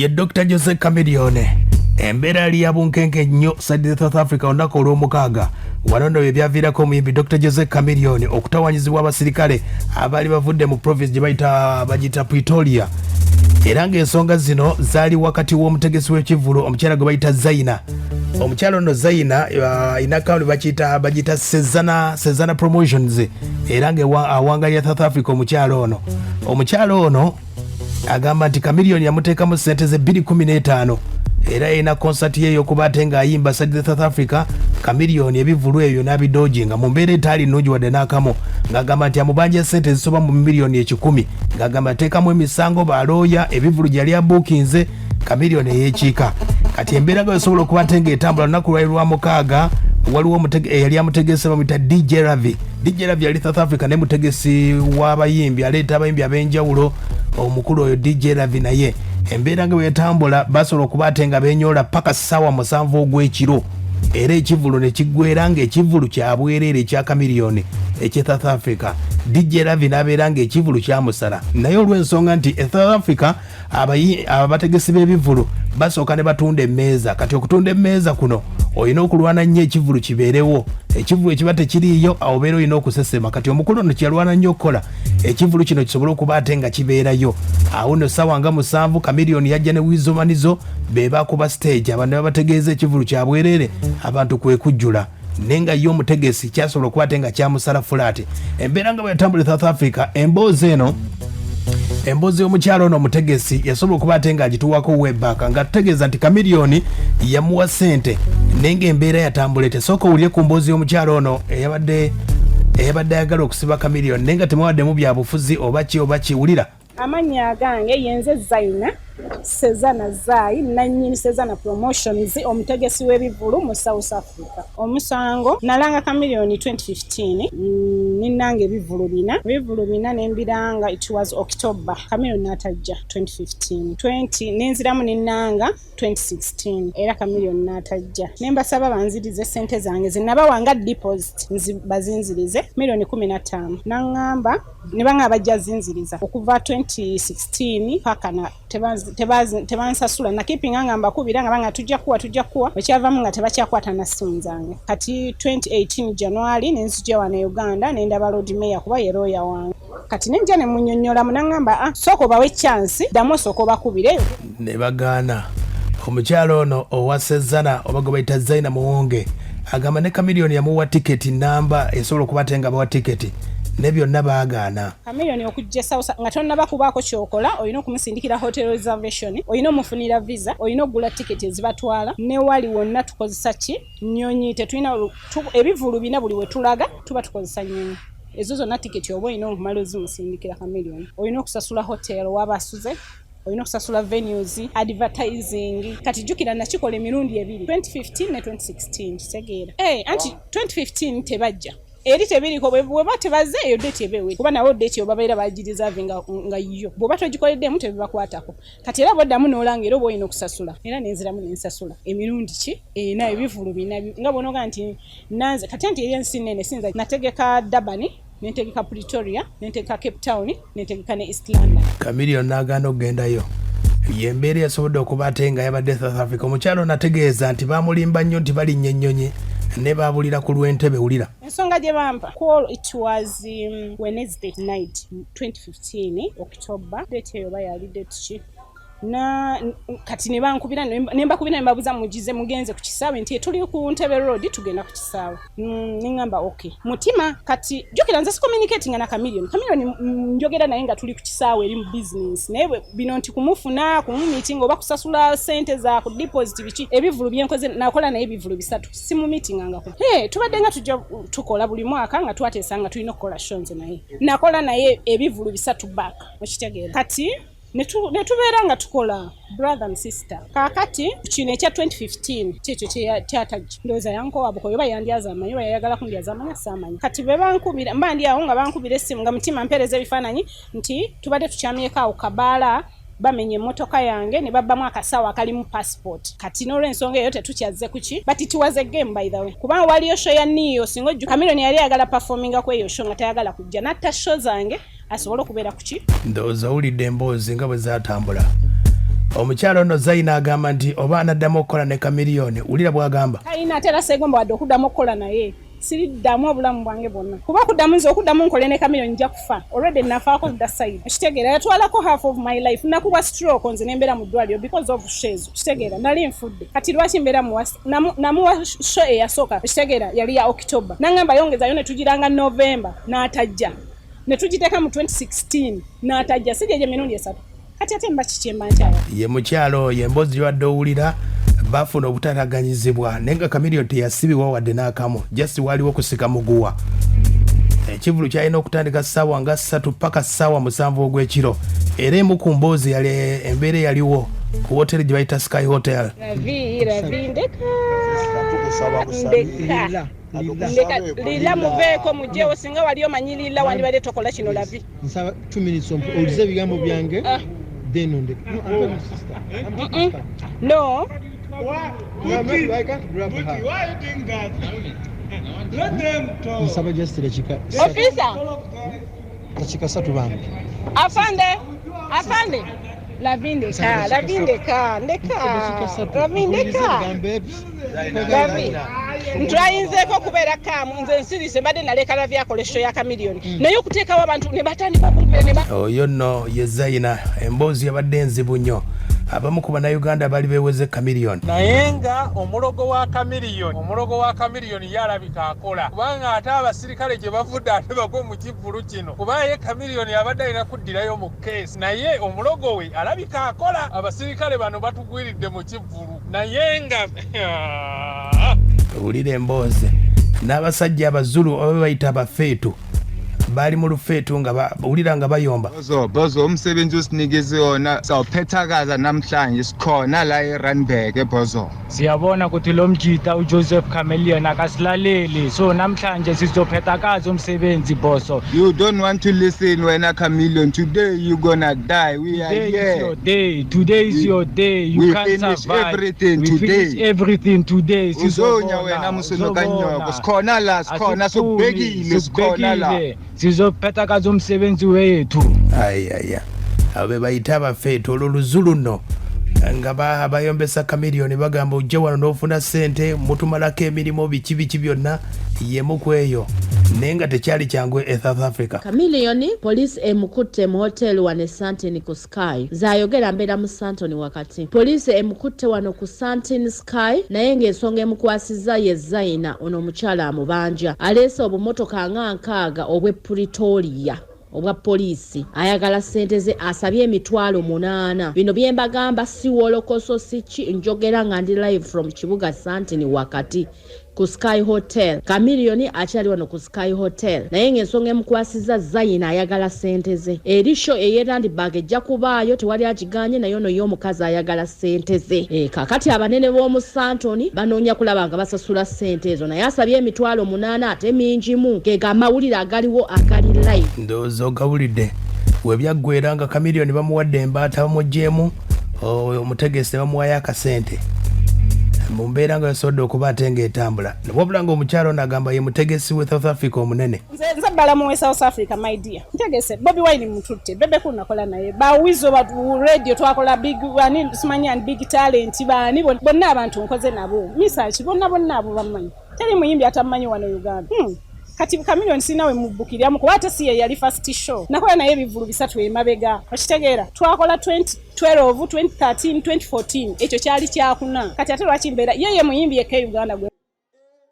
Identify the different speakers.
Speaker 1: Ye Dr Jose Chameleone, embeera yali ya bunkenke nnyo side South Africa olunaku olw'omukaaga. Wano nno bye byaviirako omuyimbi Dr Jose Chameleone okutawanyizibwa abasirikale abaali bavudde mu province gye bayita bagiyita Pretoria, era ng'ensonga zino zaali wakati w'omutegesi w'ekivvulu, omukyala gwe bayita Zaina. Omukyala ono Zaina alina akawunti bakiyita bagiyita Sezana Promotions, era nga awangalira South Africa. Omukyala ono agamba nti Chameleone yamuteekamu sente ze 215, era yalina konsati ye ey'okuba ate ng'ayimba side South Africa. Chameleone ebivvulu ebyo n'abidodginga mu mbeera etaali nnungi wadde n'akamu, ng'agamba nti amubanja sente ezisoba mu miliyoni 100, ng'agamba ateekamu emisango, balooya, ebivvulu gye yali abuukinze Chameleone eyeekiika. Kati embeera nga esobola okuba ate ng'etambula, lunaku lwali lwa mukaaga, waliwo eyali amutegese bamuyita DJ Ravi. DJ Ravi yali South Africa naye mutegesi w'abayimbi, aleeta abayimbi ab'enjawulo. Omukulu oyo DJ Ravi naye embeera nga bwetambula, basobola okuba ate nga benyoola paka ssaawa 7 ogw'ekiro, era ekivulu ne kiggwera ng'ekivulu kya bwereere ekya Chameleone ekye South Africa. DJ Ravi n'abeera ng'ekivulu kyamusala, naye olw'ensonga nti e South Africa abategesi b'ebivulu basooka ne batunda emmeeza. Kati okutunda emmeeza kuno olina okulwana nnyo ekivulu kibeerewo. Ekivulu ekiba tekiriiyo, awo obeera olina okusesema. Kati omukulu ono kyalwana nnyo okukola ekivulu kino kisobole okuba ate nga kibeerayo. Awo nno ssaawa nga 7, Chameleone yajja ne Weasel Manizo, be bakuba stage, abantu ne babategeeza ekivulu kya bwereere, abantu kwe kujjula, naye nga ye omutegesi kyasobola okuba ate nga kyamusala flat. Embeera nga bwe yatambula e South Africa, emboozi eno, emboozi y'omukyalo ono omutegesi, yasobola okuba ate ng'agituwako webaka nga tutegeeza nti Chameleone yamuwa ssente, naye ng'embeera yatambula ete. Sooka owulire ku mboozi y'omukyalo ono eyabadde ayagala okusiba Chameleone, naye nga temuwaddemu byabufuzi oba ki oba ki. Wulira.
Speaker 2: Amannya agange yenze Zaina Sezana Zai, nannyini Sezana Promotions, omutegesi w'ebivulu mu South Africa. Omusango nalanga Chameleone 2015, ninanga ebivulu bina, ebivulu bina nembiranga. It was October, Chameleone n'atajja 2015. 20 nenziramu ninanga 2016, era Chameleone n'atajja, ne mbasaba banzirize sente zange zenabawanga deposit, bazinzirize miliyoni 15. Naŋŋamba ne banga bajja zinziriza. Okuva 2016 paka na tebansasula. Nakipinga nga mbakubira nga banga tujja kuwa, tujja kuwa. Ekyavamu nga tebakyakwata na ssimu zange. Kati 2018 January nenzija wano e Uganda, nendaba Lord Mayor kuba ye lawyer wange. Kati nenja ne munyonnyolamu, naŋŋamba, "Ah, sooka obawe chance, ddamu osooka obakubire."
Speaker 1: Ne bagaana. Omukyalo ono owa Sezana oba gwe bayita Zaina Muwonge agamba ne Chameleone yamuwa tiketi namba esobola okuba ate nga bawa tiketi, ne byonna baagaana.
Speaker 2: Chameleone okujja South nga tonnaba kubaako kyokola, olina okumusindikira hotel reservation, olina omufunira visa, olina okugula tiketi ezibatwala. Ne wali wonna tukozesa ki? Nnyonyi. Tetulina ebivulu bina, buli we tulaga tuba tukozesa nnyonyi. Ezo zonna tiketi oba olina okumala ozimusindikira Chameleone, olina okusasula hotel waba asuze, olina okusasula venues, advertising. Kati jjukira nakikola emirundi ebiri, 2015 ne 2016. Kitegeera? Hey, anti 2015 tebajja, eri tebiriko. Bweba tebaze, eyo date eba ewedde, kuba nawe date oba babeera bagireserve nga yo bw'oba togikoleddemu tebibakwatako. Kati era bwoddamu n'olanga, era oba olina okusasula, era nenziramu nensasula emirundi ki ena, ebivulu bina. Nga bw'onoga nti nanze kati anti eri ensi nene, sinza nategeka Durban, nentegeka Pretoria, nentegeka Cape Town, nentegeka ne East London.
Speaker 1: Chameleone n'agaana okugendayo. Yembeera yasobodde okuba ate nga yabadde South Africa. Omukyalo nategeeza nti bamulimba nnyo nti balinnya ennyonyi, ne baabulira ku lw'entebe. Wulira.
Speaker 2: Ensonga gye bampa call, it was Wednesday night, 2015 October. Date eyo oba yali date ki? Na kati ne bankubira, ne mbakubira, ne babuuza, "Mugize mugenze ku kisaawe?" Nti, "Tuli ku Ntebe Road, tugenda ku kisaawe." Neŋŋamba, "Okay." Mutima kati jjukira nze sicommunicatinga na Chameleone. Chameleone njogera naye nga tuli ku kisaawe eri mu business, naye bino nti kumufuna, kumumeeting oba kusasula sente za ku deposit biki, ebivulu byenkoze, nakola naye ebivulu bisatu, simumeetingangako. Hey, tubadde nga tujja tukola buli mwaka, nga twateesa nga tulina okukola show nze naye nakola naye ebivulu bisatu back, okitegeera? Kati ne tubeera nga tukola brother and sister. Kaakati kino ekya 2015 kyekyo kyatajja. Ndowooza yankowa bukoyo oba yandyaza amanyi oba yayagala kundyaza amanyi, saamanyi. Kati bwe bankubira, mba ndi awo nga bankubira essimu, nga mutima mpeereza ebifaananyi nti tubadde tukyamyeko awo kabaala, bamenya emmotoka yange ne babbamu akasawo akalimu passport. Kati n'olwensonga eyo tetukyazze kuki, but it was a game, by the way, kubanga waliyo show ya Ne-Yo. Singa ojju Chameleone yali ayagala performinga ku eyo show, nga tayagala kujja, natta show zange asobole okubeera kuki.
Speaker 1: Ndowooza owulidde emboozi nga bwe zaatambula. Omukyala ono Zaina agamba nti oba anaddamu okukola ne Chameleone. Wulira bw'agamba.
Speaker 2: Talina ate era seegomba wadde okuddamu okukola naye. Siriddamu obulamu bwange bwonna kuba okuddamu nze okuddamu nkole ne Chameleone nja kufa already nafaako that side okitegeera yatwalako half of my life nakubwa stroke nze nembeera mu ddwaliro because of shows okitegeera nali nfudde kati lwaki mbeera namuwa show eyasooka okitegeera yali ya October nangamba yongezayo ne tugiranga November n'atajja ne tugiteeka mu 2016 n'atajja si gyegyo emirundi esatu kati ate mba kikyemba nkyaya
Speaker 1: ye mukyalo oyo emboozi gyobadde owulira bafuna obutataganyizibwa naye nga Chameleone teyasibibwa wadde n'akamu just waliwo okusika muguwa. Ekivulu kyalina okutandika ssaawa nga 3 paka ssaawa 7 ogw'ekiro era emu ku mboozi yali embeera eyaliwo ku woteri gye bayita Sky Hotel.
Speaker 2: Ravi, Ravi, ndeka ndeka ndeka Lila muveeko mugyewo singa wali omanyi Lila wandibadde tokola kino Lavi.
Speaker 3: Nsaba 2 minutes owulize ebigambo byange then ondeke. No, I'm talking to sister. I'm talking to sister.
Speaker 2: No.
Speaker 3: No, I can't grab her.
Speaker 4: Why are you doing that? Let them talk.
Speaker 3: Nsaba just dakika
Speaker 2: Officer.
Speaker 3: dakika 3 bambi.
Speaker 2: Afande. Afande. Lavi ndeka, Lavi ndeka, ndeka. Lavi ndeka. Lavi. Ntwayinzeeko okubeera kaamu nze nsirise mbadde naleka Lavi akola eshow ya Chameleone naye okuteekawo abantu ne batandika okumpera ne
Speaker 1: Oyo nno ye Zaina. Emboozi yabadde enzibu nnyo. Abamu ku Bannayuganda baali beeweze Chameleone.
Speaker 4: Naye nga omulogo wa Chameleone, omulogo wa Chameleone ye alabika akola kubanga ate abasirikale gye bavudde ate bagwe mu kivvulu kino kuba ye Chameleone abadde alina kuddirayo mu keesi naye omulogo we alabika akola. Abasirikale bano batugwiridde mu kivvulu naye nga
Speaker 1: Wulira emboozi. N'abasajja Abazulu oba bayita abafeetu baali mu lufeetu nga wulira nga bayomba.
Speaker 5: Bozo, Bozo, umsebenzi osinikeze wona sawuphethakaza namhlanje sikhona la eRandburg eBozo.
Speaker 6: Siyabona ukuthi lo mjita uJoseph Chameleone akasilaleli so namhlanje sizophethakaza umsebenzi Bozo.
Speaker 5: You don't want to listen wena Chameleone, today you gonna die. We are
Speaker 6: Today is
Speaker 5: here.
Speaker 6: your day. Today is your day. You
Speaker 5: We
Speaker 6: can't
Speaker 5: finish
Speaker 6: survive.
Speaker 5: everything
Speaker 6: We
Speaker 5: today.
Speaker 6: finish everything today.
Speaker 5: Uzonya wena musuno kanyoko. Sikhona la, sikhona sokubhekile, sikhona la.
Speaker 6: Sizophethakaza umsebenzi wethu.
Speaker 1: Ayaya abo be bayita abafeetu olwo luzulu nno nga bayombesa Chameleone bagamba ojje wano n'ofuna ssente mutumalako emirimu biki biki byonna yemu ku eyo naye nga tekyali kyangu e South Africa.
Speaker 7: Chameleone poliisi emukutte mu hotel wano e Sandton ku Sky. Zayogera mbeera mu Sandton wakati. Poliisi emukutte wano ku Sandton Sky naye ng'ensonga emukwasizza ye Zaina ono omukyala amubanja. Aleese obumotoka nga 60 obw'e Pretoria obwa poliisi ayagala ssente ze asabye emitwalo 8. Bino bye mbagamba si wolokoso si ki njogera nga ndi live from kibuga Sandton wakati ku Sky Hotel. Chameleone akyali wano ku Sky Hotel naye ng'ensonga emukwasizza Zaina ayagala ssente ze. Eri show ey'e Randburg ejja kubaayo tewali agiganye naye ono ye omukazi ayagala ssente ze. Kaakati abanene b'omu Sandton banoonya kulaba nga basasula ssente ezo naye asabye emitwalo 8 ate mingimu. Ge amawulire agaliwo agali live.
Speaker 1: Ndowooza ogawulidde we byaggwera nga Chameleone bamuwadde embaata bamuggyeemu omutegesi ne bamuwayo akasente mu mbeera nga yasobodde okuba ate ng'etambula wabula ng'omukyalo ono agamba ye mutegesi we South Africa omunene.
Speaker 2: Nze balamu we South Africa my dear ntegese Bobi Wine mututte Bebe Cool nakola naye bawizo ba radio twakola big bani simanyi and big talent bani bonna abantu nkoze nabo misaki bonna bonna abo bamanyi teri muyimbi atamanyi wano Uganda. Kati Chameleone sina we mubukiryamu kuba ate si ye yali first show nakola naye ebivvulu 3 emabega okitegeera twakola 2012 2013 2014 ekyo kyali kyakuna kati ate lwaki mbeera ye muyimbi yekka e Uganda gwe.